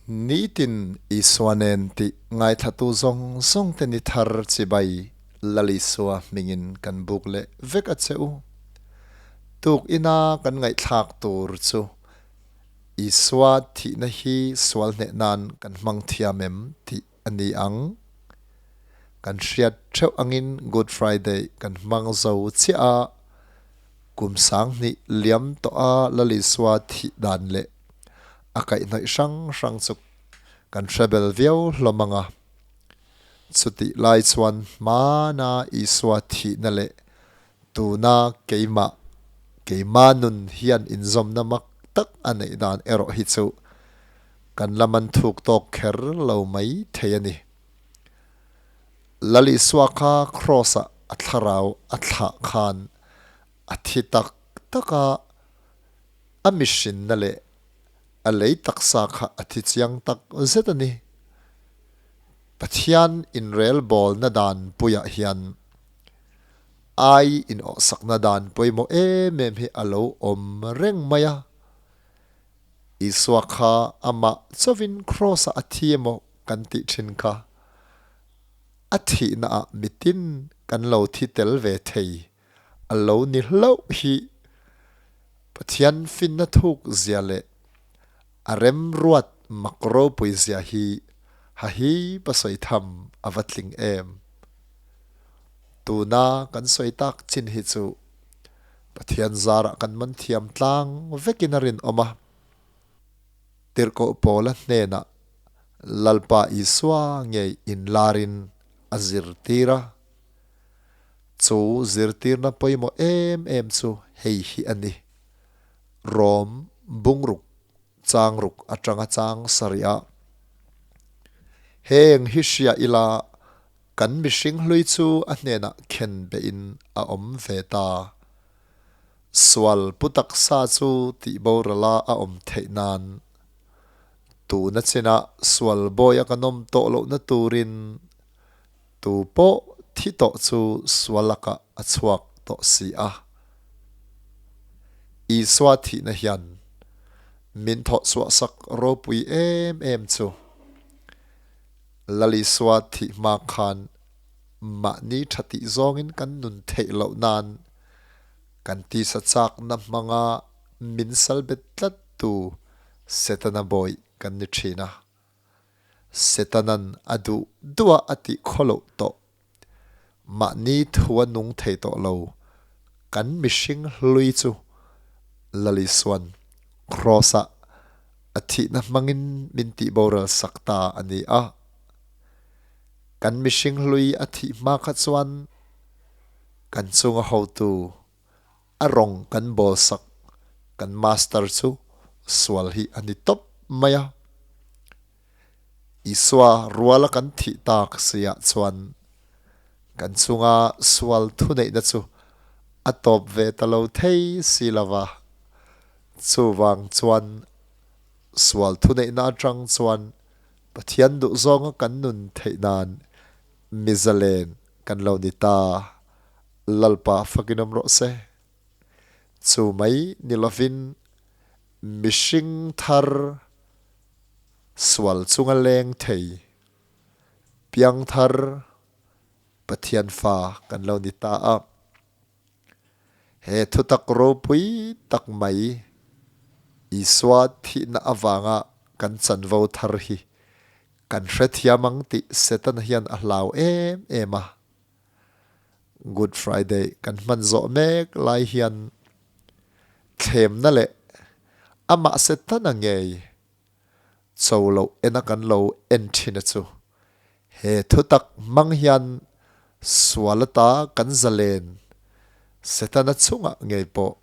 Nitin Isua nen tih ngaithlatu zawng zawng te ni thar chibai Lal Isua hmingin kan buk leh vek a che u. Tuk ina kan ngaihthlak tur chu Isua thihna hi sual hneh nan kan hmang thiam em tih a ni ang. Kan hriat theuh angin Good Friday kan hmang zo chiah a, kum 2000 liam tawh a Lal Isua thih dan leh a kaihhnawih hrang hrang chu kan hre bel viau hlawm ang a. Chutih lai chuan hmana Isua thihna leh tuna keimah, keima nun hian inzawmna mak tak a neih dan erawh hi chu kan la man thuk tawk kher lo mai thei a ni. Lal Isua kha Kraws-ah a thlarau a thlah khan a thi tak tak a, A mihrinna leh a lei taksa kha a thi chiang tak zet a ni. Pathian inrelbawlna dan puiah hian ai inawhsakna dan pawimawh em em hi a lo awm reng mai a. Isua kha amah chauhin Kraws-ah a thi emaw kan tih thin kha a thihnaah mitin kan lo thi tel ve thei A lo ni hlauh hi Pathian finna thuk zia leh a remruat mak ropui zia hi ha hi pa sawi tham a va tling em. Tuna kan sawi tak chin hi chu Pathian zarah kan man thiam tlang vekin a rinawm a. Tirhkoh Paula hnenah Lalpa Isua ngei inlarin a zirtir a. Chu zirtirna pawimawh em em chu hei hi a ni, Rom bungruk changruk atanga chang sarih a. Heng hi hria ila kan mihring hlui chu a hnenah khen behin a awm ve ta. Sual pu taksa chu tih borala a awm theih nan tuna chinah sual bawi a kan awm tawh lohna turin Tu pawh thi tawh chu sual lakah a chhuak tawh si a. Isua thihna hian min thawhchhuahsak ropui em em chu. Lal Isua thih hma khan mahni tha tih zawngin kan nun theih loh nan kan tisa chakna hmanga min salbet tlat tu Setana bawih kan ni thin a. Setanan a duh duh a a tih khaw loh tawh. Mahni thu a nung thei tawh lo. Kan mihring hlui chu Lalisuan Kraws-ah a thihna hmangin min tihboral sak ta a ni a. Kan mihring hlui a thih hma kha chuan kan chunga hotu a rawng kan bawl sak kan master chu sual hi a ni tawp mai a. Isua ruala kan thih tak si ah chuan kan chunga sual thuneihna chu a tawp ve ta lo thei si lo va, chuvang chuan sual thuneihna atang chuan Pathian duhzawnga kan nun theih nan mizalen kan lo ni ta. Lalpa fakin awm rawh se. Chu mai ni lovin mihring thar sual chunga leng thei, piang thar Pathian fa kan lo ni ta a. He thutak ropui tak mai Isua thihna avanga kan chanvo thar hi kan hrethiam ang tih Setana hian a hlau em em a. Good Friday kan hman zawh mek lai hian thlemna leh amah Setana ngei cho loh ena kan lo en thin a chu he thutak hmang hian sual ata kan zalen Setana chungah ngei pawh.